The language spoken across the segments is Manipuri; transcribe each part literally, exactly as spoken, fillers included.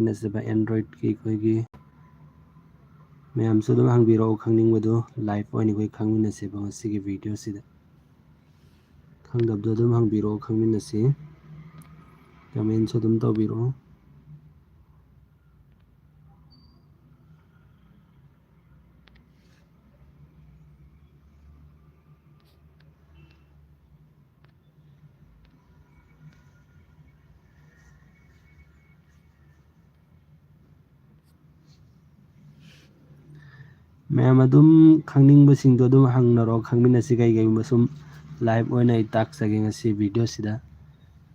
ꯈꯪꯃꯤꯟꯅꯁꯦꯕ Androidꯀꯤ ꯑꯩꯈꯣꯏꯒꯤ꯫ ꯃꯌꯥꯝꯁꯨ ꯑꯗꯨꯝ ꯍꯪꯕꯤꯔꯛꯑꯣ, ꯈꯪꯅꯤꯡꯕꯗꯨ live ꯑꯣꯏꯅ ꯑꯩꯈꯣꯏ ꯈꯪꯃꯤꯟꯅꯁꯦꯕ ꯉꯁꯤꯒꯤ videoꯁꯤꯗ꯫ ꯈꯪꯗꯕꯗꯣ ꯑꯗꯨꯝ ꯍꯪꯕꯤꯔꯛꯑꯣ, ꯈꯪꯃꯤꯟꯅꯁꯤ꯫ Commentꯁꯨ ꯑꯗꯨꯝ ꯇꯧꯕꯤꯔꯛꯑꯣ꯫ ꯃꯌꯥꯝ ꯑꯗꯨꯝ ꯈꯪꯅꯤꯡꯕꯁꯤꯡꯗꯣ ꯑꯗꯨꯝ ꯍꯪꯅꯔꯣ, ꯈꯪꯃꯤꯟꯅꯁꯤ꯫ ꯀꯩ ꯀꯩꯒꯨꯝꯕ ꯁꯨꯝ live ꯑꯣꯏꯅ ꯑꯩ ꯇꯥꯛꯆꯒꯦ ꯉꯁꯤ videoꯁꯤꯗ꯫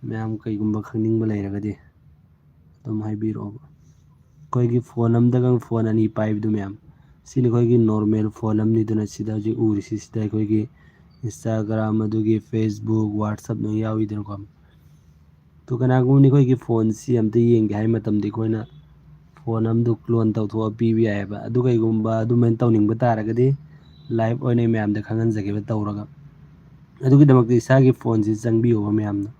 ꯃꯌꯥꯝ ꯀꯩꯒꯨꯝꯕ ꯈꯪꯅꯤꯡꯕ ꯂꯩꯔꯒꯗꯤ ꯑꯗꯨꯝ ꯍꯥꯏꯕꯤꯔꯛꯑꯣꯕ꯫ ꯑꯩꯈꯣꯏꯒꯤ phone ꯑꯃꯗꯒ phone ꯑꯅꯤ ꯄꯥꯏꯕꯗꯨ ꯃꯌꯥꯝ, ꯁꯤꯅꯤ ꯑꯩꯈꯣꯏꯒꯤ normal phone ꯑꯃꯅꯤꯗꯅ꯫ ꯁꯤꯗ ꯍꯧꯖꯤꯛ ꯎꯔꯤꯁꯤ, ꯁꯤꯗ ꯑꯩꯈꯣꯏꯒꯤ Instagram, ꯑꯗꯨꯒꯤ Facebook, WhatsApp ꯂꯣꯏ ꯌꯥꯎꯔꯤꯗꯅꯀꯣ꯫ ꯑꯗꯨ ꯀꯅꯥꯒꯨꯝꯕꯅ ꯑꯩꯈꯣꯏꯒꯤ phoneꯁꯤ ꯑꯝꯇ ꯌꯦꯡꯒꯦ ꯍꯥꯏ ꯃꯇꯝꯗ ꯑꯩꯈꯣꯏꯅ phone ꯑꯃꯗꯨ clone ꯇꯧꯊꯣꯛꯑ ꯄꯤꯕ ꯌꯥꯏꯑꯕ꯫ ꯑꯗꯨ ꯀꯩꯒꯨꯝꯕ ꯑꯗꯨꯃꯥꯏꯅ ꯇꯧꯅꯤꯡꯕ ꯇꯥꯔꯒꯗꯤ live ꯑꯣꯏꯅ ꯑꯩ ꯃꯌꯥꯝꯗ ꯈꯪꯍꯟꯖꯒꯦꯕ ꯇꯧꯔꯒ꯫ ꯑꯗꯨꯒꯤꯗꯃꯛꯇ ꯏꯁꯥꯒꯤ phoneꯁꯤ ꯆꯪꯕꯤꯌꯣꯕ ꯃꯌꯥꯝꯅ꯫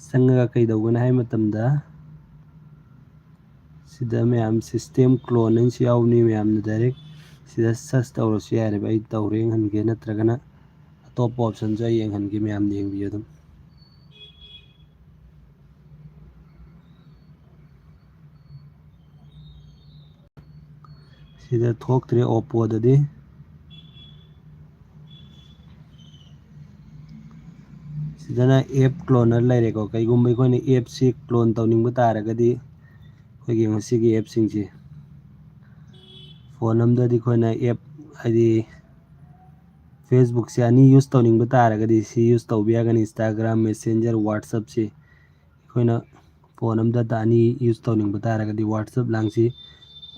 ꯆꯪꯉꯒ ꯀꯩꯗꯧꯒꯅꯤ ꯍꯥꯏ ꯃꯇꯝꯗ, ꯁꯤꯗ ꯃꯌꯥꯝ system clone ꯍꯥꯏꯅꯁꯨ ꯌꯥꯎꯕꯅꯤ꯫ ꯃꯌꯥꯝꯅ direct ꯁꯤꯗ search ꯇꯧꯔꯁꯨ ꯌꯥꯔꯦꯕ꯫ ꯑꯩ ꯇꯧꯔꯦ ꯌꯦꯡꯍꯟꯒꯦ, ꯅꯠꯇ꯭ꯔꯒꯅ ꯑꯇꯣꯞꯄ optionꯁꯨ ꯑꯩ ꯌꯦꯡꯍꯟꯒꯦ, ꯃꯌꯥꯝꯅ ꯌꯦꯡꯕꯤꯌꯨ ꯑꯗꯨꯝ꯫ ꯁꯤꯗ ꯊꯣꯛꯇ꯭ꯔꯦ Oppoꯗꯗꯤ꯫ ꯁꯤꯗꯅ app cloner ꯂꯩꯔꯦꯀꯣ꯫ ꯀꯩꯒꯨꯝꯕ ꯑꯩꯈꯣꯏꯅ appꯁꯤ clone ꯇꯧꯅꯤꯡꯕ ꯇꯥꯔꯒꯗꯤ, ꯑꯩꯈꯣꯏꯒꯤ ꯃꯁꯤꯒꯤ appꯁꯤꯡꯁꯤ, phone ꯑꯃꯗꯗꯤ ꯑꯩꯈꯣꯏꯅ app, ꯍꯥꯏꯗꯤ Facebookꯁꯦ ꯑꯅꯤ use ꯇꯧꯅꯤꯡꯕ ꯇꯥꯔꯒꯗꯤ ꯁꯤ use ꯇꯧꯕ ꯌꯥꯒꯅꯤ꯫ Instagram, Messenger, WhatsAppꯁꯤ ꯑꯩꯈꯣꯏꯅ phone ꯑꯃꯗ ꯑꯅꯤ use ꯇꯧꯅꯤꯡꯕ ꯇꯥꯔꯒꯗꯤ WhatsApp ꯂꯥꯡꯁꯤ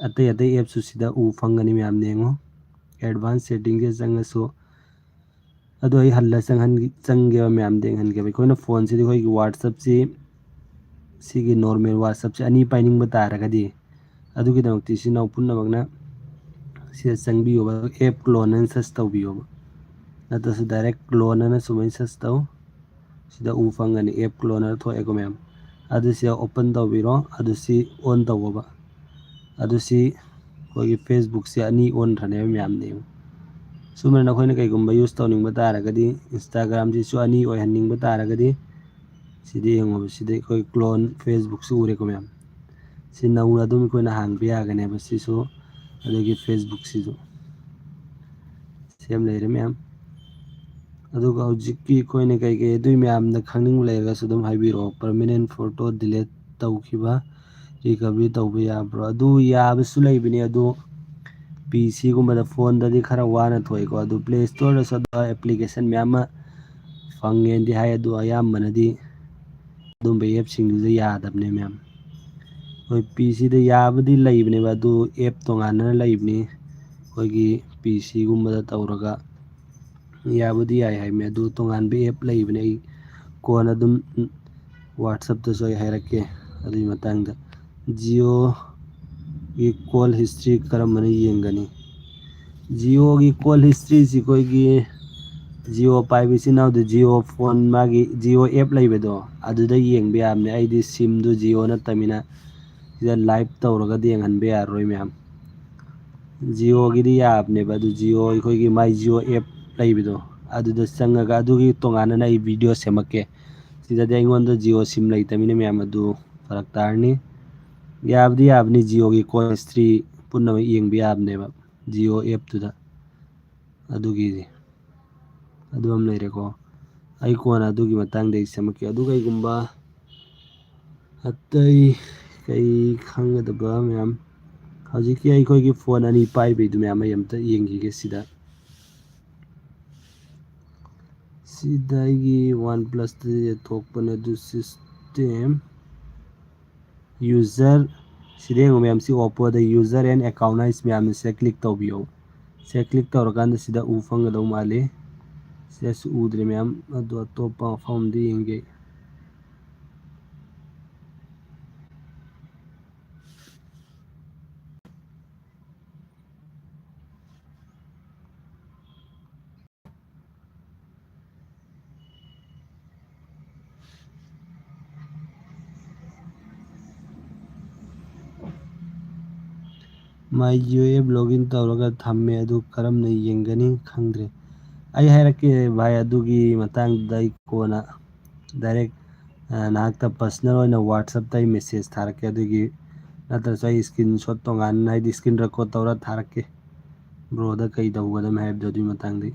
ꯑꯇꯩ ꯑꯇꯩ appꯁꯨ ꯁꯤꯗ ꯎ ꯐꯪꯒꯅꯤ꯫ ꯃꯌꯥꯝ ꯌꯦꯡꯉꯨ, advance settingꯁꯦ ꯆꯪꯉꯁꯨ꯫ ꯑꯗꯣ ꯑꯩ ꯍꯜꯂ ꯆꯪꯍꯟ-, ꯆꯪꯒꯦꯕ, ꯃꯌꯥꯝꯗ ꯌꯦꯡꯍꯟꯒꯦꯕ꯫ ꯑꯩꯈꯣꯏꯅ phoneꯁꯤꯗ ꯑꯩꯈꯣꯏꯒꯤ WhatsAppꯁꯤ, ꯁꯤꯒꯤ normal WhatsAppꯁꯤ ꯑꯅꯤ ꯄꯥꯏꯅꯤꯡꯕ ꯇꯥꯔꯒꯗꯤ, ꯑꯗꯨꯒꯤꯗꯃꯛꯇ ꯏꯆꯤꯟ ꯏꯅꯥꯎ ꯄꯨꯝꯅꯃꯛꯅ ꯁꯤꯗ ꯆꯪꯕꯤꯌꯣꯕ꯫ App clone ꯍꯥꯏꯅ search ꯇꯧꯕꯤꯌꯣꯕ, ꯅꯠꯇ꯭ꯔꯁꯨ direct clone ꯍꯥꯏꯅ ꯁꯨꯃꯥꯏꯅ search ꯇꯧ꯫ ꯁꯤꯗ ꯎ ꯐꯪꯒꯅꯤ, app cloner ꯊꯣꯛꯑꯦꯀꯣ ꯃꯌꯥꯝ꯫ ꯑꯗꯨꯁꯤ ꯑꯣꯄꯟ ꯇꯧꯕꯤꯔꯣ꯫ ꯑꯗꯨꯁꯤ ꯑꯣꯟ ꯇꯧꯕ꯫ ꯑꯗꯨꯁꯤ ꯑꯩꯈꯣꯏꯒꯤ ꯐꯦꯁꯕꯨꯛꯁꯦ ꯑꯅꯤ ꯑꯣꯟꯈ꯭ꯔꯅꯦꯕ ꯃꯌꯥꯝꯅꯦꯕ꯫ ꯁꯨꯃꯥꯏꯅ ꯅꯈꯣꯏꯅ ꯀꯩꯒꯨꯝꯕ ꯌꯨꯁ ꯇꯧꯅꯤꯡꯕ ꯇꯥꯔꯒꯗꯤ, ꯏꯟꯁꯇꯥꯒ꯭ꯔꯥꯝꯁꯤꯁꯨ ꯑꯅꯤ ꯑꯣꯏꯍꯟꯅꯤꯡꯕ ꯇꯥꯔꯒꯗꯤ, ꯁꯤꯗ ꯌꯦꯡꯉꯣꯕ, ꯁꯤꯗ ꯑꯩꯈꯣꯏ ꯀ꯭ꯂꯣꯟ ꯐꯦꯁꯕꯨꯛꯁꯨ ꯎꯔꯦꯀꯣ ꯃꯌꯥꯝ꯫ ꯁꯤ ꯅꯧꯅ ꯑꯗꯨꯝ ꯑꯩꯈꯣꯏꯅ ꯍꯥꯡꯕ ꯌꯥꯒꯅꯦꯕ ꯁꯤꯁꯨ꯫ ꯑꯗꯒꯤ ꯐꯦꯁꯕꯨꯛꯁꯤꯁꯨ ꯁꯦꯝ ꯂꯩꯔꯦ ꯃꯌꯥꯝ꯫ ꯑꯗꯨꯒ ꯍꯧꯖꯤꯛꯀꯤ ꯑꯩꯈꯣꯏꯅ ꯀꯩꯀꯩ ꯑꯗꯨꯏ ꯃꯌꯥꯝꯗ ꯈꯪꯅꯤꯡꯕ ꯂꯩꯔꯒꯁꯨ ꯑꯗꯨꯝ ꯍꯥꯏꯕꯤꯔꯛꯑꯣ꯫ ꯄꯔꯃꯅꯦꯟ ꯐꯣꯇꯣ ꯗꯤꯂꯦꯠ ꯇꯧꯈꯤꯕ ꯔꯤꯀꯕꯔꯤ ꯇꯧꯕ ꯌꯥꯕ꯭ꯔꯣ? ꯑꯗꯨ ꯌꯥꯕꯁꯨ ꯂꯩꯕꯅꯤ꯫ ꯑꯗꯨ ꯄꯤ ꯁꯤꯒꯨꯝꯕꯗ, ꯐꯣꯟꯗꯗꯤ ꯈꯔ ꯋꯥꯅ ꯊꯣꯛꯑꯦꯀꯣ꯫ ꯑꯗꯨ ꯄ꯭ꯂꯦ ꯁ꯭ꯇꯣꯔꯗꯁꯨ ꯑꯗꯨ ꯑꯦꯄ꯭ꯂꯤꯀꯦꯁꯟ ꯃꯌꯥꯝ ꯑꯃ ꯐꯪꯉꯦꯅꯗꯤ ꯍꯥꯏ꯫ ꯑꯗꯨ ꯑꯌꯥꯝꯕꯅꯗꯤ ꯑꯗꯨꯝꯕ ꯑꯦꯞꯁꯤꯡꯗꯨꯗ ꯌꯥꯗꯕꯅꯦ ꯃꯌꯥꯝ꯫ ꯍꯣꯏ, ꯄꯤ ꯁꯤꯗ ꯌꯥꯕꯨꯗꯤ ꯂꯩꯕꯅꯦꯕ, ꯑꯗꯨ ꯑꯦꯞ ꯇꯣꯉꯥꯟꯅ ꯂꯩꯕꯅꯤ꯫ ꯑꯩꯈꯣꯏꯒꯤ ꯄꯤ ꯁꯤꯒꯨꯝꯕꯗ ꯇꯧꯔꯒ ꯌꯥꯕꯨꯗꯤ ꯌꯥꯏ ꯍꯥꯏꯕꯅꯤ꯫ ꯑꯗꯨ ꯇꯣꯉꯥꯟꯕ ꯑꯦꯞ ꯂꯩꯕꯅꯦ, ꯑꯩ ꯀꯣꯟꯅ ꯑꯗꯨꯝ ꯋꯥꯆꯞꯇꯁꯨ ꯑꯩ ꯍꯥꯏꯔꯛꯀꯦ ꯑꯗꯨꯒꯤ ꯃꯇꯥꯡꯗ꯫ ꯖꯤꯑꯣꯒꯤ ꯀꯣꯜ ꯍꯤꯁꯇ꯭ꯔꯤ ꯀꯔꯝꯕꯅ ꯌꯦꯡꯒꯅꯤ? ꯖꯤꯑꯣꯒꯤ ꯀꯣꯜ ꯍꯤꯁꯇ꯭ꯔꯤꯁꯤ ꯑꯩꯈꯣꯏꯒꯤ ꯖꯤꯑꯣ ꯄꯥꯏꯕ ꯏꯆꯤꯟ ꯏꯅꯥꯎꯗꯤ ꯖꯤꯑꯣ ꯐꯣꯟ, ꯃꯥꯒꯤ ꯖꯤꯑꯣ ꯑꯦꯞ ꯂꯩꯕꯗꯣ, ꯑꯗꯨꯗ ꯌꯦꯡꯕ ꯌꯥꯕꯅꯦ꯫ ꯑꯩꯗꯤ ꯁꯤꯝꯗꯨ ꯖꯤꯑꯣ ꯅꯠꯇꯕꯅꯤꯅ ꯁꯤꯗ ꯂꯥꯏꯚ ꯇꯧꯔꯒꯗꯤ ꯌꯦꯡꯍꯟꯕ ꯌꯥꯔꯔꯣꯏ ꯃꯌꯥꯝ꯫ ꯖꯤꯑꯣꯒꯤꯗꯤ ꯌꯥꯕꯅꯦꯕ, ꯑꯗꯨ ꯖꯤꯑꯣ ꯑꯩꯈꯣꯏꯒꯤ ꯃꯥꯏ ꯖꯤꯑꯣ ꯑꯦꯞ ꯂꯩꯕꯗꯣ, ꯑꯗꯨꯗ ꯆꯪꯉꯒ ꯑꯗꯨꯒꯤ ꯇꯣꯉꯥꯟꯅ ꯑꯩ ꯚꯤꯗꯤꯑꯣ ꯁꯦꯝꯃꯛꯀꯦ꯫ ꯁꯤꯗꯗꯤ ꯑꯩꯉꯣꯟꯗ ꯖꯤꯑꯣ ꯁꯤꯝ ꯂꯩꯇꯕꯅꯤꯅ ꯃꯌꯥꯝ ꯑꯗꯨ ꯐꯔꯛ ꯇꯥꯔꯅꯤ꯫ ꯌꯥꯕꯗꯤ ꯌꯥꯕꯅꯤ, ꯖꯤꯑꯣꯒꯤ ꯀꯣꯜ ꯍꯤꯁꯇ꯭ꯔꯤ ꯄꯨꯝꯅꯃꯛ ꯌꯦꯡꯕ ꯌꯥꯕꯅꯦꯕ ꯖꯤꯑꯣ ꯑꯦꯞꯇꯨꯗ꯫ ꯑꯗꯨꯒꯤꯗꯤ ꯑꯗꯨ ꯑꯃ ꯂꯩꯔꯦꯀꯣ꯫ ꯑꯩ ꯀꯣꯟꯅ ꯑꯗꯨꯒꯤ ꯃꯇꯥꯡꯗ ꯑꯩ ꯁꯦꯝꯃꯛꯀꯦ꯫ ꯑꯗꯨ ꯀꯩꯒꯨꯝꯕ ꯑꯇꯩ ꯀꯩ ꯈꯪꯒꯗꯕ ꯃꯌꯥꯝ, ꯍꯧꯖꯤꯛꯀꯤ ꯑꯩꯈꯣꯏꯒꯤ ꯐꯣꯟ ꯑꯅꯤ ꯄꯥꯏꯕꯩꯗꯨ ꯃꯌꯥꯝ ꯑꯩ ꯑꯝꯇ ꯌꯦꯡꯈꯤꯒꯦ ꯁꯤꯗ꯫ ꯁꯤꯗ ꯑꯩꯒꯤ ꯋꯥꯟ ꯄ꯭ꯂꯁꯇꯗꯤ ꯊꯣꯛꯄꯅꯦ, ꯑꯗꯨ ꯁꯤꯁꯇꯦꯝ ꯌꯨꯖꯔ, ꯁꯤꯗ ꯌꯦꯡꯉꯣ ꯃꯌꯥꯝ, ꯁꯤ ꯑꯣꯞꯄꯣꯗ ꯌꯨꯖꯔ ꯑꯦꯟ ꯑꯦꯀꯥꯎꯟ ꯍꯥꯏꯁꯤ ꯃꯌꯥꯝꯅ ꯁꯤꯗ ꯀ꯭ꯂꯤꯛ ꯇꯧꯕꯤꯌꯣ꯫ ꯁꯤꯗ ꯀ꯭ꯂꯤꯛ ꯇꯧꯔꯀꯥꯟꯗ ꯁꯤꯗ ꯎ ꯐꯪꯒꯗꯧ ꯃꯥꯜꯂꯤ꯫ ꯁꯤꯗꯁꯨ ꯎꯗ꯭ꯔꯦ ꯃꯌꯥꯝ, ꯑꯗꯣ ꯑꯇꯣꯞꯄ ꯃꯐꯝ ꯑꯃꯗ ꯌꯦꯡꯒꯦ꯫ My U A F login ꯇꯧꯔꯒ ꯊꯝꯃꯦ, ꯑꯗꯨ ꯀꯔꯝꯅ ꯌꯦꯡꯒꯅꯤ? ꯈꯪꯗ꯭ꯔꯦ꯫ ꯑꯩ ꯍꯥꯏꯔꯛꯀꯦ ꯚꯥꯏ, ꯑꯗꯨꯒꯤ ꯃꯇꯥꯡꯗꯨꯗ ꯑꯩ ꯀꯣꯟꯅ direct, ꯑ, ꯅꯍꯥꯛꯇ personal ꯑꯣꯏꯅ WhatsApp-ꯇ ꯑꯩ message ꯊꯥꯔꯛꯀꯦ꯫ ꯑꯗꯨꯒꯤ ꯅꯠꯇ꯭ꯔꯁꯨ ꯑꯩ screenshot ꯇꯣꯉꯥꯟꯅ, ꯍꯥꯏꯗꯤ screen record ꯇꯧꯔ ꯊꯥꯔꯛꯀꯦ, bro-ꯗ ꯀꯩ ꯇꯧꯒꯗꯕꯅꯤ ꯍꯥꯏꯕꯗꯣ ꯑꯗꯨꯒꯤ ꯃꯇꯥꯡꯗꯤ꯫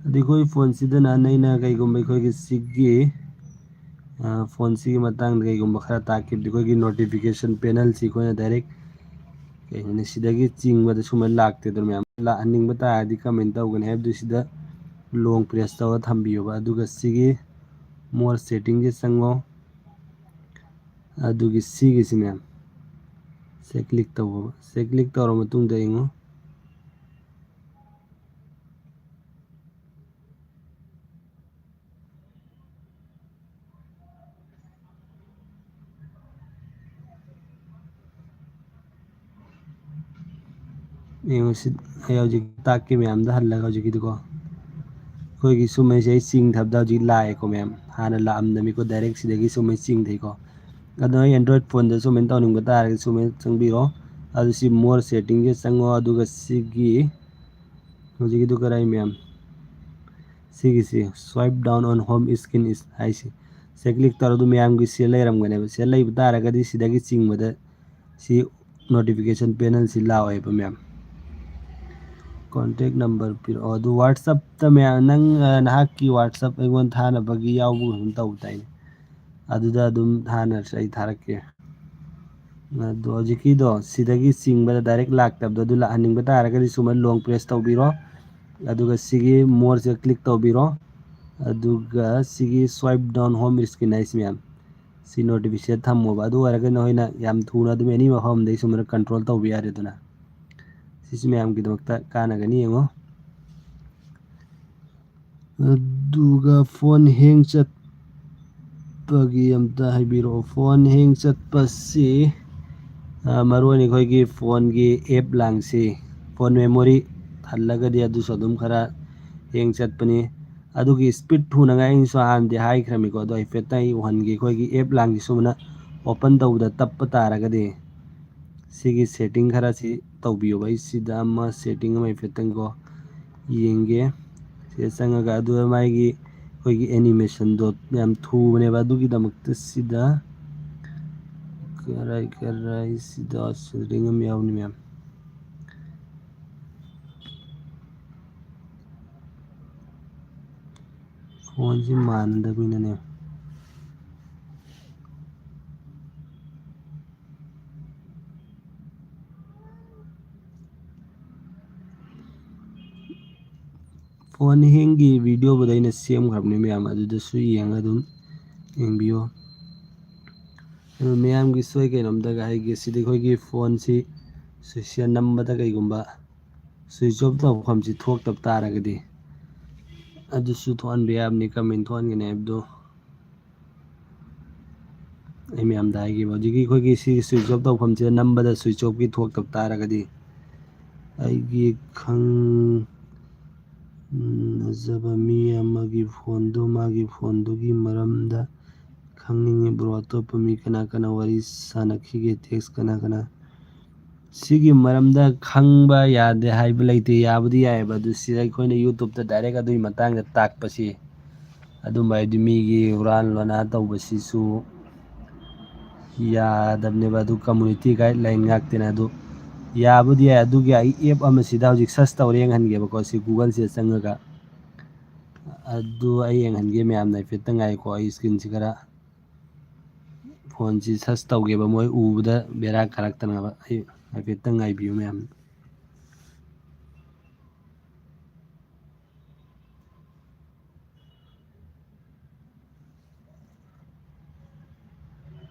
ꯑꯗꯨ ꯑꯩꯈꯣꯏ phone-ꯁꯤꯗꯅ ꯑꯩꯅ ꯀꯩꯒꯨꯝꯕ ꯑꯩꯈꯣꯏꯒꯤ ꯁꯤꯒꯤ, ꯑ, phone-ꯁꯤꯒꯤ ꯃꯇꯥꯡꯗ ꯀꯩꯒꯨꯝꯕ ꯈꯔ ꯇꯥꯛꯈꯤꯕꯗꯤ, ꯑꯩꯈꯣꯏꯒꯤ notification panel-ꯁꯤ ꯑꯩꯈꯣꯏꯅ direct ꯀꯩꯅꯣꯅꯤ, ꯁꯤꯗꯒꯤ ꯆꯤꯡꯕꯗ ꯁꯨꯃꯥꯏꯅ ꯂꯥꯛꯇꯦꯗꯅ ꯃꯌꯥꯝ꯫ ꯂꯥꯛꯍꯟꯅꯤꯡꯕ ꯇꯥꯔꯗꯤ ꯀꯃꯥꯏꯅ ꯇꯧꯒꯅꯤ ꯍꯥꯏꯕꯗꯨ ꯁꯤꯗ long press ꯇꯧꯔ ꯊꯝꯕꯤꯌꯣꯕ꯫ ꯑꯗꯨꯒ ꯁꯤꯒꯤ more setting-ꯁꯦ ꯆꯪꯉꯣ꯫ ꯑꯗꯨꯒꯤ ꯁꯤꯒꯤꯁꯤ ꯃꯌꯥꯝ ꯁꯦ click ꯇꯧꯕ꯫ ꯁꯦ click ꯇꯧꯔ ꯃꯇꯨꯡꯗ ꯌꯦꯡꯉꯣ꯫ ꯌꯦꯡꯉꯨ ꯁꯤ, ꯑꯩ ꯍꯧꯖꯤꯛ ꯇꯥꯛꯀꯤ ꯃꯌꯥꯝꯗ ꯍꯜꯂꯒ ꯍꯧꯖꯤꯛꯀꯤꯗꯨꯀꯣ, ꯑꯩꯈꯣꯏꯒꯤ ꯁꯨꯝꯍꯩꯁꯦ ꯑꯩ ꯆꯤꯡꯊꯕꯗ ꯍꯧꯖꯤꯛ ꯂꯥꯛꯑꯦꯀꯣ ꯃꯌꯥꯝ꯫ ꯍꯥꯟꯅ ꯂꯥꯛꯑꯝꯗꯃꯤꯀꯣ, direct ꯁꯤꯗꯒꯤ ꯁꯨꯝꯍꯩ ꯆꯤꯡꯊꯩꯀꯣ꯫ ꯑꯗꯣ ꯑꯩ Android phone-ꯗ ꯁꯨꯃꯥꯏꯅ ꯇꯧꯅꯤꯡꯕ ꯇꯥꯔꯒꯗꯤ ꯁꯨꯃꯥꯏꯅ ꯆꯪꯕꯤꯔꯣ꯫ ꯑꯗꯨ ꯁꯤ more setting-ꯁꯦ ꯆꯪꯉꯣ, ꯑꯗꯨꯒ ꯁꯤꯒꯤ ꯍꯧꯖꯤꯛꯀꯤꯗꯨ ꯀꯔꯥꯏ ꯃꯌꯥꯝ? ꯁꯤꯒꯤꯁꯤ swipe down on home screen is ꯍꯥꯏꯁꯤ꯫ ꯁꯦ click ꯇꯧꯔ ꯑꯗꯨ ꯃꯌꯥꯝꯒꯤ ꯁꯦ ꯂꯩꯔꯝꯒꯅꯦꯕ꯫ ꯁꯦ ꯂꯩꯕ ꯇꯥꯔꯒꯗꯤ ꯁꯤꯗꯒꯤ ꯆꯤꯡꯕꯗ ꯁꯤ notification panel-ꯁꯤ ꯂꯥꯛꯑꯣꯏꯕ ꯃꯌꯥꯝ꯫ Contact number ꯄꯤꯔꯛꯑꯣ꯫ ꯑꯗꯨ WhatsApp-ꯇ ꯃꯌꯥꯝ ꯅꯪ, ꯑ, ꯅꯍꯥꯛꯀꯤ WhatsApp ꯑꯩꯉꯣꯟꯗ ꯊꯥꯅꯕꯒꯤ ꯌꯥꯎꯕꯒꯨꯝ ꯇꯧꯕ ꯇꯥꯏꯅꯦ꯫ ꯑꯗꯨꯗ ꯑꯗꯨꯝ ꯊꯥꯅꯔꯁꯤ, ꯑꯩ ꯊꯥꯔꯛꯀꯦ꯫ ꯑꯗꯣ ꯍꯧꯖꯤꯛꯀꯤꯗꯣ ꯁꯤꯗꯒꯤ ꯆꯤꯡꯕꯗ direct ꯂꯥꯛꯇꯕꯗꯣ ꯑꯗꯨ ꯂꯥꯛꯍꯟꯅꯤꯡꯕ ꯇꯥꯔꯒꯗꯤ ꯁꯨꯃꯥꯏꯅ long press ꯇꯧꯕꯤꯔꯣ꯫ ꯑꯗꯨꯒ ꯁꯤꯒꯤ more-ꯁꯦ click ꯇꯧꯕꯤꯔꯣ꯫ ꯑꯗꯨꯒ ꯁꯤꯒꯤ swipe down home screen ꯍꯥꯏꯁꯤ ꯃꯌꯥꯝ, ꯁꯤ notification ꯊꯝꯃꯣꯕ꯫ ꯑꯗꯨ ꯑꯣꯏꯔꯒ ꯅꯈꯣꯏꯅ ꯌꯥꯝ ꯊꯨꯅ ꯑꯗꯨꯝ any ꯃꯐꯝꯗꯒꯤ ꯁꯨꯃꯥꯏꯅ control ꯇꯧꯕ ꯌꯥꯔꯦꯗꯅ꯫ ꯁꯤꯁꯨ ꯃꯌꯥꯝꯒꯤꯗꯃꯛꯇ ꯀꯥꯟꯅꯒꯅꯤ, ꯌꯦꯡꯉꯣ꯫ ꯑꯗꯨꯒ phone hang ꯆꯠꯄꯒꯤ ꯑꯝꯇ ꯍꯥꯏꯕꯤꯔꯛꯑꯣ꯫ Phone hang ꯆꯠꯄꯁꯤ, ꯑ, ꯃꯔꯨ ꯑꯣꯏꯅ ꯑꯩꯈꯣꯏꯒꯤ phone-ꯒꯤ app ꯂꯥꯡꯁꯤ, phone memory ꯊꯜꯂꯒꯗꯤ ꯑꯗꯨꯁꯨ ꯑꯗꯨꯝ ꯈꯔ hang ꯆꯠꯄꯅꯤ꯫ ꯑꯗꯨꯒꯤ speed ꯊꯨꯅꯉꯥꯏ ꯑꯩꯅꯁꯨ ꯍꯥꯟꯅꯗꯤ ꯍꯥꯏꯈ꯭ꯔꯃꯤꯀꯣ, ꯑꯗꯣ ꯍꯥꯏꯐꯦꯠꯇ ꯑꯩ ꯎꯍꯟꯒꯦ꯫ ꯑꯩꯈꯣꯏꯒꯤ app ꯂꯥꯡꯁꯤ ꯁꯨꯃꯥꯏꯅ ꯑꯣꯄꯟ ꯇꯧꯕꯗ ꯇꯞꯄ ꯇꯥꯔꯒꯗꯤ ꯁꯤꯒꯤ ꯁꯦꯠꯇꯤꯡ ꯈꯔꯁꯤ ꯇꯧꯕꯤꯌꯣꯕ꯫ ꯑꯩ ꯁꯤꯗ ꯑꯃ ꯁꯦꯠꯇꯤꯡ ꯑꯃ ꯍꯥꯏꯐꯦꯠꯇꯪꯀꯣ ꯌꯦꯡꯒꯦ꯫ ꯁꯤꯗ ꯆꯪꯉꯒ ꯑꯗꯨ ꯃꯥꯒꯤ ꯑꯩꯈꯣꯏꯒꯤ ꯑꯦꯅꯤꯃꯦꯁꯟꯗꯣ ꯌꯥꯝ ꯊꯨꯕꯅꯦꯕ꯫ ꯑꯗꯨꯒꯤꯗꯃꯛꯇ ꯁꯤꯗ ꯀꯔꯥꯏ ꯀꯔꯥꯏ ꯁꯤꯗ ꯁꯦꯠꯇꯤꯡ ꯑꯃ ꯌꯥꯎꯅꯤ ꯃꯌꯥꯝ꯫ ꯐꯣꯟꯁꯤ ꯃꯥꯟꯅꯗꯕꯅꯤꯅꯅꯦ꯫ ꯐꯣꯟ ꯍꯦꯡꯒꯤ ꯚꯤꯗꯤꯑꯣꯕꯨꯗꯤ ꯑꯩꯅ ꯁꯦꯝꯈ꯭ꯔꯕꯅꯤ ꯃꯌꯥꯝ, ꯑꯗꯨꯗꯁꯨ ꯌꯦꯡꯉ ꯑꯗꯨꯝ ꯌꯦꯡꯕꯤꯌꯣ꯫ ꯑꯗꯨ ꯃꯌꯥꯝꯒꯤꯁꯨ ꯑꯩ ꯀꯩꯅꯣꯝꯇꯒ ꯍꯥꯏꯒꯦ, ꯁꯤꯗꯤ ꯑꯩꯈꯣꯏꯒꯤ ꯐꯣꯟꯁꯤ ꯁ꯭ꯋꯤꯆꯁꯦ ꯅꯝꯕꯗ ꯀꯩꯒꯨꯝꯕ ꯁ꯭ꯋꯤꯆ ꯑꯣꯐ ꯇꯧꯐꯝꯁꯤ ꯊꯣꯛꯇꯕ ꯇꯥꯔꯒꯗꯤ ꯑꯗꯨꯁꯨ ꯊꯣꯛꯍꯟꯕ ꯌꯥꯕꯅꯤ, ꯀꯃꯥꯏꯅ ꯊꯣꯛꯍꯟꯒꯅꯤ ꯍꯥꯏꯕꯗꯨ꯫ ꯑꯩ ꯃꯌꯥꯝꯗ ꯍꯥꯏꯈꯤꯕ ꯍꯧꯖꯤꯛꯀꯤ ꯑꯩꯈꯣꯏꯒꯤ ꯁꯤꯒꯤ ꯁ꯭ꯋꯤꯆ ꯑꯣꯐ ꯇꯧꯐꯝꯁꯤꯗ ꯅꯝꯕꯗ ꯁ꯭ꯋꯤꯆ ꯑꯣꯐꯀꯤ ꯊꯣꯛꯇꯕ ꯇꯥꯔꯒꯗꯤ ꯑꯩꯒꯤ ꯈꯪꯅꯖꯕ ꯃꯤ ꯑꯃꯒꯤ ꯐꯣꯟꯗꯨ, ꯃꯥꯒꯤ ꯐꯣꯟꯗꯨꯒꯤ ꯃꯔꯝꯗ ꯈꯪꯅꯤꯡꯉꯤ ꯕ꯭ꯔꯣ꯫ ꯑꯇꯣꯞꯄ ꯃꯤ ꯀꯅꯥ ꯀꯅꯥ ꯋꯥꯔꯤ ꯁꯥꯟꯅꯈꯤꯒꯦ? ꯇꯦꯛꯁ ꯀꯅꯥ ꯀꯅꯥ? ꯁꯤꯒꯤ ꯃꯔꯝꯗ ꯈꯪꯕ ꯌꯥꯗꯦ ꯍꯥꯏꯕ ꯂꯩꯇꯦ, ꯌꯥꯕꯨꯗꯤ ꯌꯥꯏꯑꯕ꯫ ꯑꯗꯨ ꯁꯤꯗ ꯑꯩꯈꯣꯏꯅ YouTube-ꯇ direct ꯑꯗꯨꯒꯤ ꯃꯇꯥꯡꯗ ꯇꯥꯛꯄꯁꯤ, ꯑꯗꯨꯝꯕ ꯍꯥꯏꯗꯤ ꯃꯤꯒꯤ ꯍꯨꯔꯥꯟ ꯂꯣꯟꯅꯥ ꯇꯧꯕꯁꯤꯁꯨ ꯌꯥꯗꯕꯅꯦꯕ꯫ ꯑꯗꯨ community guideline ꯉꯥꯛꯇꯅꯦ꯫ ꯑꯗꯨ ꯌꯥꯕꯨꯗꯤ ꯌꯥꯏ꯫ ꯑꯗꯨꯒꯤ ꯑꯩ app ꯑꯃꯁꯤꯗ ꯍꯧꯖꯤꯛ search ꯇꯧꯔꯦ ꯌꯦꯡꯍꯟꯒꯦꯕꯀꯣ꯫ ꯁꯤ Google-ꯁꯤꯗ ꯆꯪꯉꯒ ꯑꯗꯨ ꯑꯩ ꯌꯦꯡꯍꯟꯒꯦ ꯃꯌꯥꯝꯅ꯫ ꯍꯥꯏꯐꯦꯠꯇ ꯉꯥꯏꯀꯣ, ꯑꯩ screen-ꯁꯤ ꯈꯔ ꯐꯣꯟꯁꯤ search ꯇꯧꯒꯦꯕ, ꯃꯣꯏ ꯎꯕꯗ ꯕꯦꯔꯥ ꯀꯥꯔꯛꯇꯅꯕ꯫ ꯑꯩ ꯍꯥꯏꯐꯦꯠꯇꯪ ꯉꯥꯏꯕꯤꯌꯨ ꯃꯌꯥꯝ꯫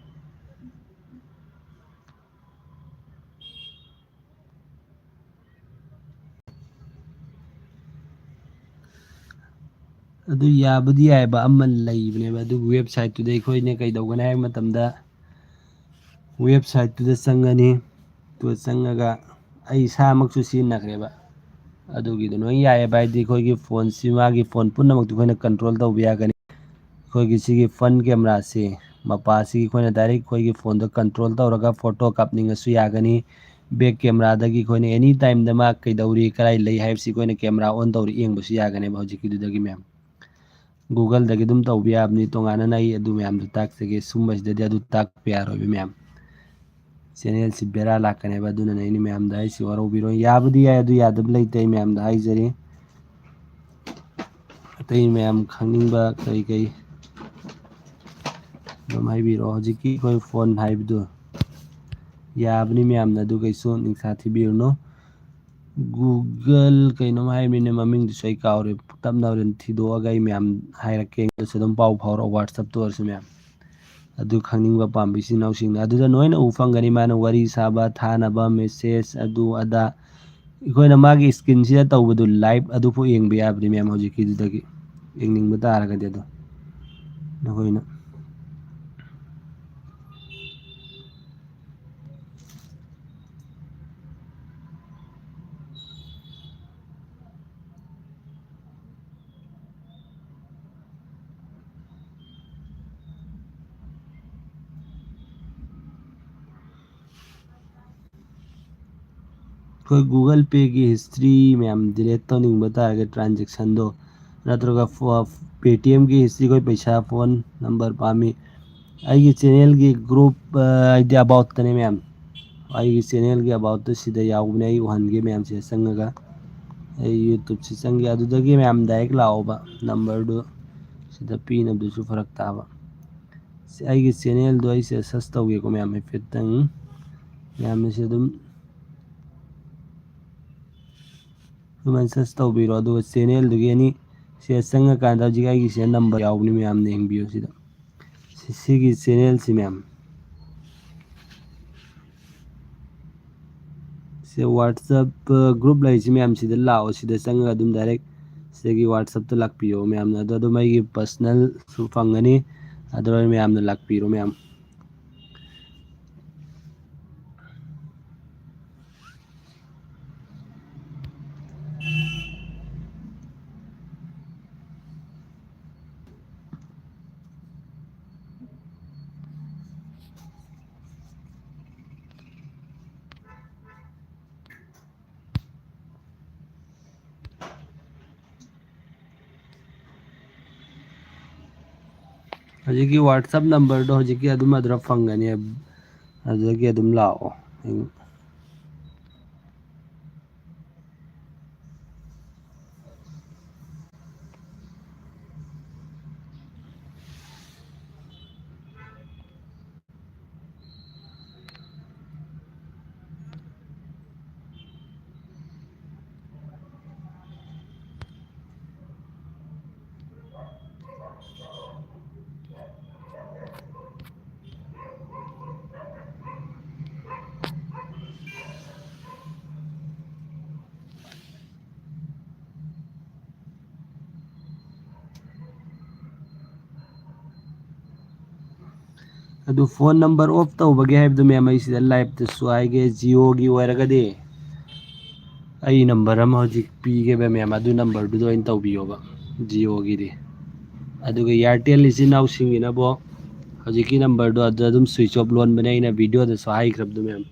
ꯑꯗꯨ ꯌꯥꯕꯨꯗꯤ ꯌꯥꯏꯑꯕ, ꯑꯃ ꯂꯩꯕꯅꯦꯕ꯫ ꯑꯗꯨ website-ꯇꯨꯗ ꯑꯩꯈꯣꯏꯅ ꯀꯩꯗꯧꯒꯅꯤ ꯍꯥꯏꯕ ꯃꯇꯝꯗ, website-ꯇꯨꯗ ꯆꯪꯉꯅꯤ꯫ ꯑꯗꯨꯒ ꯆꯪꯉꯒ ꯑꯩ ꯏꯁꯥꯃꯛꯁꯨ ꯁꯤꯖꯤꯟꯅꯈ꯭ꯔꯦꯕ꯫ ꯑꯗꯨꯒꯤꯗꯣ ꯂꯣꯏ ꯌꯥꯏꯑꯕ, ꯍꯥꯏꯗꯤ ꯑꯩꯈꯣꯏꯒꯤ ꯐꯣꯟꯁꯤ, ꯃꯥꯒꯤ ꯐꯣꯟ ꯄꯨꯝꯅꯃꯛꯇꯨ ꯑꯩꯈꯣꯏꯅ control ꯇꯧꯕ ꯌꯥꯒꯅꯤ꯫ ꯑꯩꯈꯣꯏꯒꯤ ꯁꯤꯒꯤ front camera-ꯁꯤ ꯃꯄꯥꯁꯤꯒꯤ ꯑꯩꯈꯣꯏꯅ ꯗꯥꯏꯔꯦꯛ ꯑꯩꯈꯣꯏꯒꯤ ꯐꯣꯟꯗ ꯀꯟꯇ꯭ꯔꯣꯜ ꯇꯧꯔꯒ ꯐꯣꯇꯣ ꯀꯥꯞꯅꯤꯡꯉꯁꯨ ꯌꯥꯒꯅꯤ꯫ ꯕꯦꯛ ꯀꯦꯃꯦꯔꯥꯗꯒꯤ ꯑꯩꯈꯣꯏꯅ ꯑꯦꯅꯤ ꯇꯥꯏꯝꯗ ꯃꯥ ꯀꯩꯗꯧꯔꯤ, ꯀꯗꯥꯏ ꯂꯩ ꯍꯥꯏꯕꯁꯤ ꯑꯩꯈꯣꯏꯅ ꯀꯦꯃꯦꯔꯥ ꯑꯣꯟ ꯇꯧꯔ ꯌꯦꯡꯕꯁꯨ ꯌꯥꯒꯅꯦꯕ ꯍꯧꯖꯤꯛꯀꯤꯗꯨꯗꯒꯤ ꯃꯌꯥꯝ꯫ ꯒꯨꯒꯜꯗꯒꯤ ꯑꯗꯨꯝ ꯇꯧꯕ ꯌꯥꯕꯅꯤ꯫ ꯇꯣꯉꯥꯟꯅ ꯑꯩ ꯑꯗꯨ ꯃꯌꯥꯝꯗꯣ ꯇꯥꯛꯆꯒꯦ꯫ ꯁꯨꯝꯕꯁꯤꯗꯗꯤ ꯑꯗꯨ ꯇꯥꯛꯄ ꯌꯥꯔꯣꯏꯕ ꯃꯌꯥꯝ꯫ ꯆꯦꯅꯦꯜꯁꯤ ꯕꯦꯔꯥ ꯂꯥꯛꯀꯅꯦꯕ, ꯑꯗꯨꯅꯅꯦ ꯑꯩꯅ ꯃꯌꯥꯝꯗ ꯍꯥꯏꯁꯤ, ꯋꯥꯔꯧꯕꯤꯔꯣꯏ꯫ ꯌꯥꯕꯨꯗꯤ ꯌꯥꯏ, ꯑꯗꯨ ꯌꯥꯗꯕ ꯂꯩꯇꯦ, ꯑꯩ ꯃꯌꯥꯝꯗ ꯍꯥꯏꯖꯔꯤ꯫ ꯑꯇꯩ ꯃꯌꯥꯝ ꯈꯪꯅꯤꯡꯕ ꯀꯔꯤ ꯀꯔꯤ ꯑꯗꯨꯝ ꯍꯥꯏꯕꯤꯔꯛꯑꯣ꯫ ꯍꯧꯖꯤꯛꯀꯤ ꯑꯩꯈꯣꯏ ꯐꯣꯟ ꯍꯥꯏꯕꯗꯨ ꯌꯥꯕꯅꯤ ꯃꯌꯥꯝꯅ, ꯑꯗꯨ ꯀꯩꯁꯨ ꯅꯤꯡꯁꯥ ꯊꯤꯕꯤꯔꯨꯅꯨ꯫ ꯒꯨꯒꯜ ꯀꯩꯅꯣꯝ ꯍꯥꯏꯕꯅꯤꯅꯦ, ꯃꯃꯤꯡꯗꯨꯁꯨ ꯑꯩ ꯀꯥꯎꯔꯦ꯫ ꯇꯞꯅ ꯍꯣꯔꯦꯟ ꯊꯤꯗꯣꯛꯑꯒ ꯑꯩ ꯃꯌꯥꯝ ꯍꯥꯏꯔꯛꯀꯦ꯫ ꯑꯗꯨꯁꯨ ꯑꯗꯨꯝ ꯄꯥꯎ ꯐꯥꯎꯔꯛꯑꯣ WhatsApp-ꯇ ꯑꯣꯏꯔꯁꯨ ꯃꯌꯥꯝ꯫ ꯑꯗꯨ ꯈꯪꯅꯤꯡꯕ ꯄꯥꯝꯕ ꯏꯆꯤꯟ ꯏꯅꯥꯎꯁꯤꯡꯅ ꯑꯗꯨꯗ ꯂꯣꯏꯅ ꯎ ꯐꯪꯒꯅꯤ꯫ ꯃꯥꯅ ꯋꯥꯔꯤ ꯁꯥꯕ, ꯊꯥꯅꯕ, message, ꯑꯗꯨ ꯑꯗꯥ꯫ ꯑꯩꯈꯣꯏꯅ ꯃꯥꯒꯤ screen-ꯁꯤꯗ ꯇꯧꯕꯗꯨ live ꯑꯗꯨꯐꯥꯎ ꯌꯦꯡꯕ ꯌꯥꯕꯅꯤ ꯃꯌꯥꯝ꯫ ꯍꯧꯖꯤꯛꯀꯤꯗꯨꯗꯒꯤ ꯌꯦꯡꯅꯤꯡꯕ ꯇꯥꯔꯒꯗꯤ ꯑꯗꯣ ꯅꯈꯣꯏꯅ ꯑꯩꯈꯣꯏ Google Pay-ꯒꯤ history ꯃꯌꯥꯝ delete ꯇꯧꯅꯤꯡꯕ ꯇꯥꯔꯒꯗꯤ transaction-ꯗꯣ, ꯅꯠꯇ꯭ꯔꯒ ꯐꯣ-, Paytm-ꯒꯤ history, ꯑꯩꯈꯣꯏ ꯄꯩꯁꯥ, phone number ꯄꯥꯝꯃꯤ꯫ ꯑꯩꯒꯤ channel-ꯒꯤ group, ꯑ, ꯍꯥꯏꯗꯤ about-ꯇꯅꯦ ꯃꯌꯥꯝ꯫ ꯑꯩꯒꯤ channel-ꯒꯤ about-ꯇ ꯁꯤꯗ ꯌꯥꯎꯕꯅꯦ, ꯑꯩ ꯎꯍꯟꯒꯦ ꯃꯌꯥꯝꯁꯦ ꯆꯪꯉꯒ꯫ ꯑꯩ YouTube-ꯁꯤ ꯆꯪꯒꯦ, ꯑꯗꯨꯗꯒꯤ ꯃꯌꯥꯝ direct ꯂꯥꯛꯑꯣꯕ꯫ Number-ꯗꯨ ꯁꯤꯗ ꯄꯤꯅꯕꯗꯨꯁꯨ ꯐꯔꯛ ꯇꯥꯕ꯫ ꯁꯤ ꯑꯩꯒꯤ channel-ꯗꯣ ꯑꯩꯁꯦ search ꯇꯧꯒꯦꯀꯣ ꯃꯌꯥꯝ ꯍꯥꯏꯐꯦꯠꯇꯪ꯫ ꯃꯌꯥꯝꯅꯁꯨ ꯑꯗꯨꯝ ꯑꯗꯨꯃꯥꯏꯅ search ꯇꯧꯕꯤꯔꯣ, ꯑꯗꯨꯒ channel-ꯗꯨꯒꯤ ꯑꯦꯅꯤ ꯁꯤꯗ ꯆꯪꯉꯀꯥꯟꯗ ꯍꯧꯖꯤꯛ ꯑꯩꯒꯤ ꯁꯤꯗ number ꯌꯥꯎꯕꯅꯤ, ꯃꯌꯥꯝꯅ ꯌꯦꯡꯕꯤꯌꯨ ꯁꯤꯗ꯫ ꯁꯤ-, ꯁꯤꯒꯤ channel-ꯁꯤ ꯃꯌꯥꯝ꯫ ꯁꯤ WhatsApp group ꯂꯩꯔꯤꯁꯤ ꯃꯌꯥꯝ ꯁꯤꯗ ꯂꯥꯛꯑꯣ, ꯁꯤꯗ ꯆꯪꯉꯒ ꯑꯗꯨꯝ direct ꯁꯤꯗꯒꯤ WhatsApp-ꯇ ꯂꯥꯛꯄꯤꯌꯣ ꯃꯌꯥꯝꯅ꯫ ꯑꯗꯣ ꯑꯗꯨꯝ ꯑꯩꯒꯤ personal-ꯁꯨ ꯐꯪꯒꯅꯤ, ꯑꯗꯨꯗ ꯃꯌꯥꯝꯅ ꯂꯥꯛꯄꯤꯔꯣ ꯃꯌꯥꯝ꯫ ꯍꯧꯖꯤꯛꯀꯤ WhatsApp numberꯗꯣ ꯍꯧꯖꯤꯛꯀꯤ ꯑꯗꯨꯝ ꯑꯗꯨꯗ ꯐꯪꯒꯅꯤ, ꯑꯗꯨꯗꯒꯤ ꯑꯗꯨꯝ ꯂꯥꯛꯑꯣ꯫ ꯑꯗꯨ phone number off ꯇꯧꯕꯒꯤ ꯍꯥꯏꯕꯗꯨ, ꯃꯌꯥꯝ, ꯑꯩ ꯁꯤꯗ liveꯇꯁꯨ ꯍꯥꯏꯒꯦ, Jioꯒꯤ ꯑꯣꯏꯔꯒꯗꯤ ꯑꯩ number ꯑꯃ ꯍꯧꯖꯤꯛ ꯄꯤꯒꯦꯕ, ꯃꯌꯥꯝ, ꯑꯗꯨ numberꯗꯨꯗ ꯑꯣꯏꯅ ꯇꯧꯕꯤꯌꯣꯕ, Jioꯒꯤꯗꯤ꯫ ꯑꯗꯨꯒ Airtel ꯏꯆꯤꯟ ꯏꯅꯥꯎꯁꯤꯡꯒꯤꯅꯕꯨ ꯍꯧꯖꯤꯛꯀꯤ numberꯗꯣ ꯑꯗꯨꯗ ꯑꯗꯨꯝ switch off ꯂꯣꯟꯕꯅꯦ, ꯑꯩꯅ videoꯗꯁꯨ ꯍꯥꯏꯈ꯭ꯔꯕꯗꯨ, ꯃꯌꯥꯝ꯫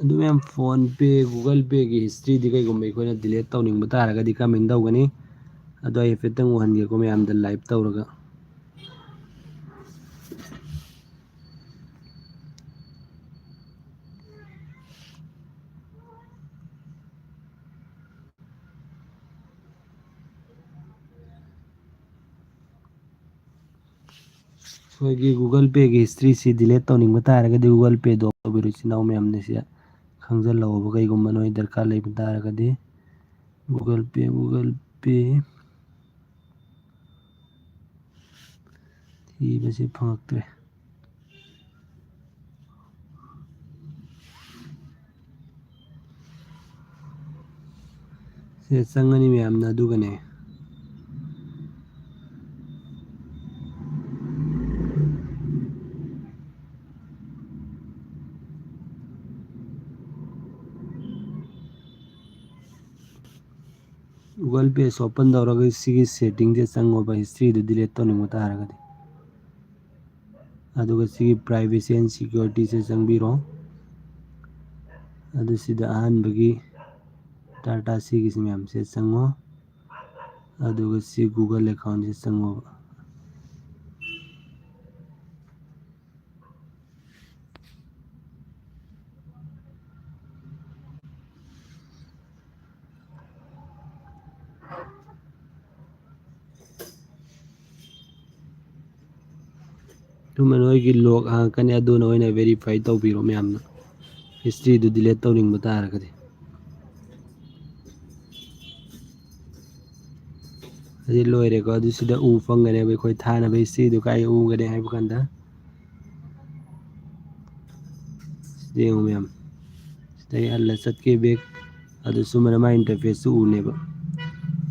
ꯑꯗꯨ ꯃꯌꯥꯝ, PhonePe, Google Payꯒꯤ historyꯗꯤ ꯀꯩꯒꯨꯝꯕ ꯑꯩꯈꯣꯏꯅ delete ꯇꯧꯅꯤꯡꯕ ꯇꯥꯔꯒꯗꯤ ꯀꯔꯝꯍꯥꯏꯅ ꯇꯧꯒꯅꯤ? ꯑꯗꯣ ꯑꯩ ꯍꯥꯏꯐꯦꯠꯇꯪ ꯎꯍꯟꯒꯦꯀꯣ ꯃꯌꯥꯝꯗ live ꯇꯧꯔꯒ꯫ ꯑꯩꯈꯣꯏꯒꯤ Google Payꯒꯤ historyꯁꯤ delete ꯇꯧꯅꯤꯡꯕ ꯇꯥꯔꯒꯗꯤ Google Payꯗꯣ ꯇꯧꯕꯤꯔꯣ, ꯏꯆꯤꯟ ꯏꯅꯥꯎ ꯃꯌꯥꯝꯅ ꯁꯤꯗ ꯈꯪꯖꯤꯜꯍꯧꯕ, ꯀꯩꯒꯨꯝꯕ ꯅꯣꯏ ꯗꯔꯀꯥꯔ ꯂꯩꯕ ꯇꯥꯔꯒꯗꯤ꯫ Google Pay, Google Pay ꯊꯤꯕꯁꯤ ꯐꯪꯉꯛꯇ꯭ꯔꯦ꯫ ꯁꯤꯗ ꯆꯪꯉꯅꯤ ꯃꯌꯥꯝꯅ, ꯑꯗꯨꯒꯅꯦ, Google Page open ꯇꯧꯔꯒ ꯁꯤꯒꯤ setting ꯁꯦ ꯆꯪꯉꯣꯕ, history ꯗꯨ delete ꯇꯧꯅꯤꯡꯕ ꯇꯥꯔꯒꯗꯤ꯫ ꯑꯗꯨꯒ ꯁꯤꯒꯤ privacy and security ꯁꯦ ꯆꯪꯕꯤꯔꯣ꯫ ꯑꯗꯨ ꯁꯤꯗ ꯑꯍꯥꯟꯕꯒꯤ data ꯁꯤꯒꯤꯁꯤ ꯃꯌꯥꯝꯁꯦ ꯆꯪꯉꯣ꯫ ꯑꯗꯨꯒ ꯁꯤ Google account ꯁꯦ ꯆꯪꯉꯣꯕ꯫ ꯑꯗꯨꯃ ꯅꯣꯏꯒꯤ log ꯍꯥꯡꯉꯛꯀꯅꯤ, ꯑꯗꯨꯅ ꯑꯣꯏꯅ verify ꯇꯧꯕꯤꯔꯣ ꯃꯌꯥꯝꯅ, history ꯗꯨ delete ꯇꯧꯅꯤꯡꯕ ꯇꯥꯔꯒꯗꯤ꯫ ꯑꯁꯤ ꯂꯣꯏꯔꯦꯀꯣ꯫ ꯑꯗꯨ ꯁꯤꯗ ꯎ ꯐꯪꯒꯅꯦꯕ ꯑꯩꯈꯣꯏ ꯊꯥꯅꯕ history ꯗꯨ꯫ ꯀꯥꯏ ꯎꯒꯅꯤ ꯍꯥꯏꯕ ꯀꯥꯟꯗ, ꯁꯤꯗ ꯌꯦꯡꯉꯨ ꯃꯌꯥꯝ, ꯁꯤꯗꯒꯤ ꯍꯜꯂ ꯆꯠꯀꯦ back꯫ ꯑꯗꯨ ꯁꯨꯃꯥꯏꯅ ꯃꯥꯏ interface ꯇꯨ ꯎꯅꯦꯕ꯫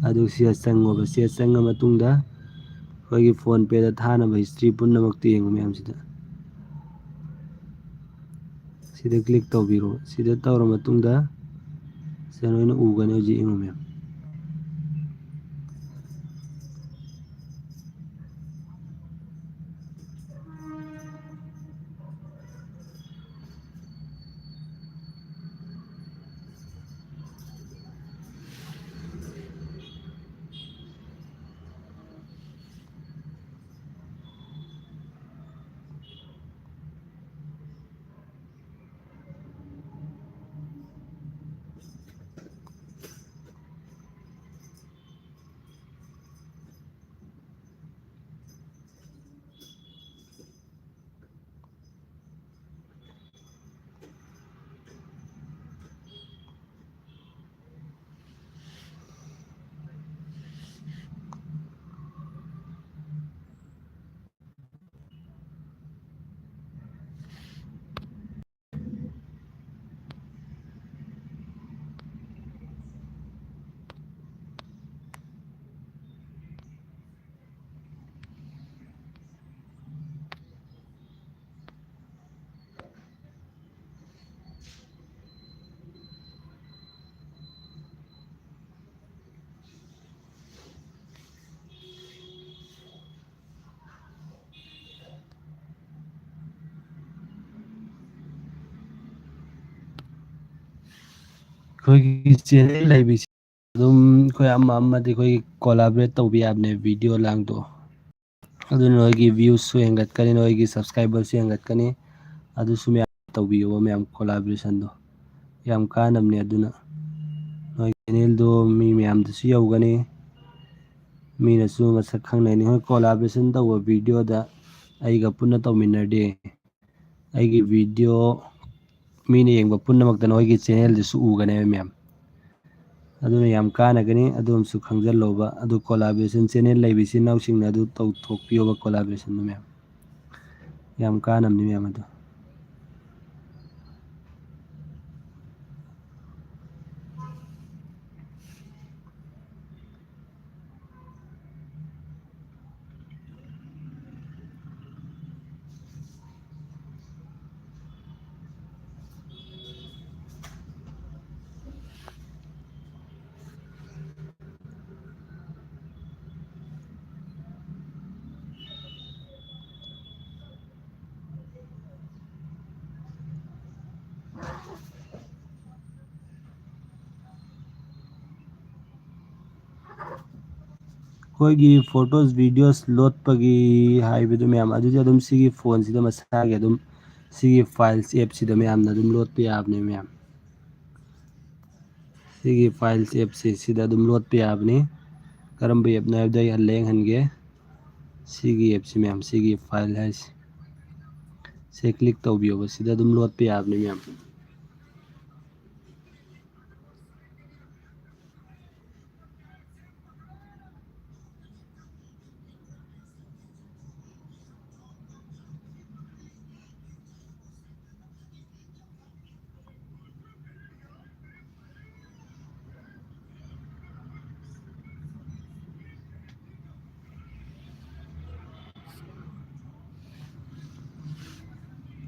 ꯑꯗꯨ ꯁꯤꯗ ꯆꯪꯉꯣꯕ꯫ ꯁꯤꯗ ꯆꯪꯉ ꯃꯇꯨꯡꯗ ꯑꯩꯈꯣꯏꯒꯤ PhonePe ꯗ ꯊꯥꯅꯕ history ꯄꯨꯝꯅꯃꯛꯇꯨ ꯌꯦꯡꯉꯨ ꯃꯌꯥꯝꯁꯤꯗ꯫ ꯁꯤꯗ click ꯇꯧꯕꯤꯔꯣ꯫ ꯁꯤꯗ ꯇꯧꯔ ꯃꯇꯨꯡꯗ ꯁꯤꯗ ꯂꯣꯏꯅ ꯎꯒꯅꯤ ꯍꯧꯖꯤꯛ, ꯌꯦꯡꯉꯨ ꯃꯌꯥꯝ꯫ ꯑꯩꯈꯣꯏꯒꯤ ꯆꯦꯅꯦꯜ ꯂꯩꯕꯤꯁꯤ ꯑꯗꯨꯝ ꯑꯩꯈꯣꯏ ꯑꯃ ꯑꯃꯗꯤ ꯑꯩꯈꯣꯏꯒꯤ ꯀꯣꯂꯥꯕꯔꯦꯠ ꯇꯧꯕ ꯌꯥꯕꯅꯦ, ꯚꯤꯗꯤꯑꯣ ꯂꯥꯡꯗꯣ꯫ ꯑꯗꯨꯅ ꯅꯣꯏꯒꯤ ꯚ꯭ꯌꯨꯁꯁꯨ ꯍꯦꯟꯒꯠꯀꯅꯤ, ꯅꯣꯏꯒꯤ ꯁꯕꯁꯀ꯭ꯔꯥꯏꯕꯔꯁꯨ ꯍꯦꯟꯒꯠꯀꯅꯤ꯫ ꯑꯗꯨꯁꯨ ꯃꯌꯥꯝ ꯇꯧꯕꯤꯌꯣꯕ, ꯃꯌꯥꯝ ꯀꯣꯂꯥꯕꯔꯦꯁꯟꯗꯣ ꯌꯥꯝ ꯀꯥꯟꯅꯕꯅꯦ꯫ ꯑꯗꯨꯅ ꯅꯣꯏ ꯆꯦꯅꯦꯜꯗꯣ ꯃꯤ ꯃꯌꯥꯝꯗꯁꯨ ꯌꯧꯒꯅꯤ, ꯃꯤꯅꯁꯨ ꯃꯁꯛ ꯈꯪꯅꯅꯤ꯫ ꯍꯣꯏ, ꯀꯣꯂꯥꯕꯔꯦꯁꯟ ꯇꯧꯕ ꯚꯤꯗꯤꯑꯣꯗ ꯑꯩꯒ ꯄꯨꯟꯅ ꯇꯧꯃꯤꯟꯅꯔꯗꯤ ꯑꯩꯒꯤ ꯚꯤꯗꯤꯑꯣ ꯃꯤꯅ ꯌꯦꯡꯕ ꯄꯨꯝꯅꯃꯛꯇ ꯅꯣꯏꯒꯤ ꯆꯦꯅꯦꯜꯗꯁꯨ ꯎꯒꯅꯦꯕ ꯃꯌꯥꯝ꯫ ꯑꯗꯨꯅ ꯌꯥꯝ ꯀꯥꯟꯅꯒꯅꯤ, ꯑꯗꯨ ꯑꯃꯁꯨ ꯈꯪꯖꯜꯂꯣꯕ꯫ ꯑꯗꯨ ꯀꯣꯂꯥꯕꯔꯦꯁꯟ ꯆꯦꯅꯦꯜ ꯂꯩꯕ ꯏꯆꯤꯟ ꯏꯅꯥꯎꯁꯤꯡꯅ ꯑꯗꯨ ꯇꯧꯊꯣꯛꯄꯤꯌꯣꯕ, ꯀꯣꯂꯥꯕꯔꯦꯁꯟꯗꯨ ꯃꯌꯥꯝ꯫ ꯌꯥꯝ ꯀꯥꯟꯅꯕꯅꯤ ꯃꯌꯥꯝ ꯑꯗꯨ꯫ ꯑꯩꯈꯣꯏꯒꯤ ꯐꯣꯇꯣꯁ ꯚꯤꯗꯤꯑꯣꯁ ꯂꯣꯠꯄꯒꯤ ꯍꯥꯏꯕꯗꯨ ꯃꯌꯥꯝ ꯑꯗꯨꯗꯤ ꯑꯗꯨꯝ ꯁꯤꯒꯤ ꯐꯣꯟꯁꯤꯗ ꯃꯁꯥꯒꯤ ꯑꯗꯨꯝ ꯁꯤꯒꯤ ꯐꯥꯏꯜꯁ ꯑꯦꯞꯁꯤꯗ ꯃꯌꯥꯝꯅ ꯑꯗꯨꯝ ꯂꯣꯠꯄ ꯌꯥꯕꯅꯦ ꯃꯌꯥꯝ꯫ ꯁꯤꯒꯤ ꯐꯥꯏꯜꯁ ꯑꯦꯞꯁꯦ ꯁꯤꯗ ꯑꯗꯨꯝ ꯂꯣꯠꯄ ꯌꯥꯕꯅꯤ꯫ ꯀꯔꯝꯕ ꯑꯦꯞꯅꯣ ꯍꯥꯏꯕꯗꯣ ꯑꯩ ꯍꯜꯂ ꯌꯦꯡꯍꯟꯒꯦ꯫ ꯁꯤꯒꯤ ꯑꯦꯞꯁꯤ ꯃꯌꯥꯝ, ꯁꯤꯒꯤ ꯐꯥꯏꯜ ꯍꯥꯏꯁꯦ ꯁꯤ ꯀ꯭ꯂꯤꯛ ꯇꯧꯕꯤꯌꯣꯕ, ꯁꯤꯗ ꯑꯗꯨꯝ ꯂꯣꯠꯄ ꯌꯥꯕꯅꯤ ꯃꯌꯥꯝ꯫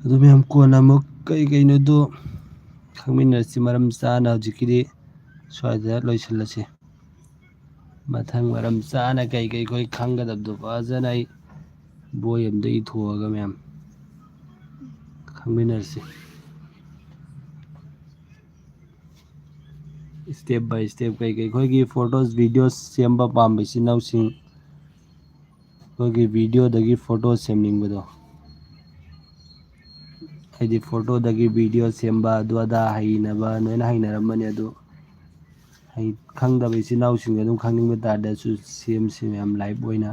ꯑꯗꯨ ꯃꯌꯥꯝ ꯀꯣꯟꯅ ꯑꯃꯨꯛ ꯀꯩ ꯀꯩꯅꯣꯗꯣ ꯈꯪꯃꯤꯟꯅꯔꯁꯤ꯫ ꯃꯔꯝ ꯆꯥꯅ ꯍꯧꯖꯤꯛꯀꯤꯗꯤ ꯁ꯭ꯋꯥꯏꯗ ꯂꯣꯏꯁꯤꯜꯂꯁꯤ꯫ ꯃꯊꯪ ꯃꯔꯝ ꯆꯥꯅ ꯀꯩ ꯀꯩ ꯑꯩꯈꯣꯏ ꯈꯪꯒꯗꯕꯗꯣ ꯐꯖꯅ ꯑꯩ ꯕꯣꯏ ꯑꯝꯗ ꯏꯊꯣꯛꯑꯒ ꯃꯌꯥꯝ ꯈꯪꯃꯤꯟꯅꯔꯁꯤ꯫ step by step ꯀꯩꯀꯩ ꯑꯩꯈꯣꯏꯒꯤ photos videos ꯁꯦꯝꯕ ꯄꯥꯝꯕ ꯏꯆꯤꯟ ꯏꯅꯥꯎꯁꯤꯡ, ꯑꯩꯈꯣꯏꯒꯤ videoꯗꯒꯤ photo ꯁꯦꯝꯅꯤꯡꯕꯗꯣ, ꯍꯥꯏꯗꯤ photoꯗꯒꯤ video ꯁꯦꯝꯕ ꯑꯗꯨ ꯑꯗꯥ ꯍꯩꯅꯕ ꯂꯣꯏꯅ ꯍꯩꯅꯔꯝꯃꯅꯤ꯫ ꯑꯗꯨ ꯍꯩ-, ꯈꯪꯗꯕ ꯏꯆꯤꯟ ꯏꯅꯥꯎꯁꯤꯡ ꯑꯗꯨꯝ ꯈꯪꯅꯤꯡꯕ ꯇꯥꯔꯗꯤ ꯑꯗꯨꯁꯨ ꯁꯦꯝꯁꯤ ꯃꯌꯥꯝ live ꯑꯣꯏꯅ꯫